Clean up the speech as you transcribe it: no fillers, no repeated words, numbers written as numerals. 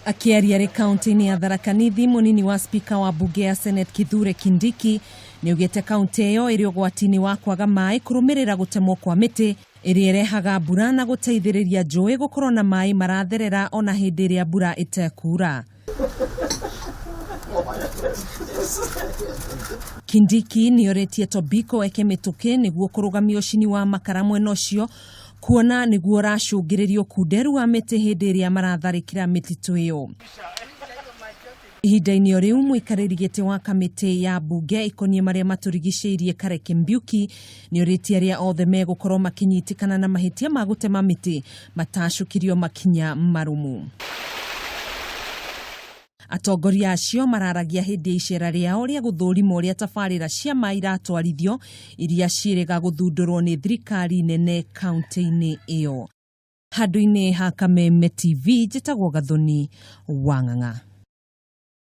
Akĩaria rĩ kaunti-inĩ ya Tharaka Nithi, mũnini wa spika wa mbunge ya Senate Kithure Kindiki nĩaugĩte kaunti ĩyo ĩrĩ ũgwati-inĩ wa kwaga maĩ kũrũmĩrĩra gũtemwo kwa mĩtĩ ĩrĩa ĩrehaga mbura na gũteithĩrĩria njũĩ gũkorwo na maĩ maratherera ona hĩndĩ ĩrĩa mbura ĩtekuura. Kindiki nĩorĩtie Tobiko eke mĩtũkĩ nĩguo kũrũgamia ũcini wa makara mwena ũcio kuona nĩguo ũracũngĩrĩria ũkunderu wa mĩtĩ hĩndĩ ĩrĩa maratharĩkĩra mĩtitũ ĩyo. Ihinda-inĩ o rĩu mũikarĩri gĩtĩ wa kamĩtĩ ya mbunge ĩkoniĩ marĩa matũrigicĩirie Kareke Mbiuki nĩorĩtie arĩa othe megũkorwo makĩnyitĩkana na mahĩtia ma gũtema mĩtĩ matacũkĩrio makinya marũmu. Atongoria acio mararagia hĩndĩ ya icera rĩao rĩa gũthũrima ũrĩa tabarĩra cia maĩ iratwarithio iria ciĩrĩga gũthundũrwo nĩ thirikari nene kaunti-inĩ ĩyo. Handũ-inĩ ha Kameme TV njĩtagwo Gathoni wa Ng'ang'a.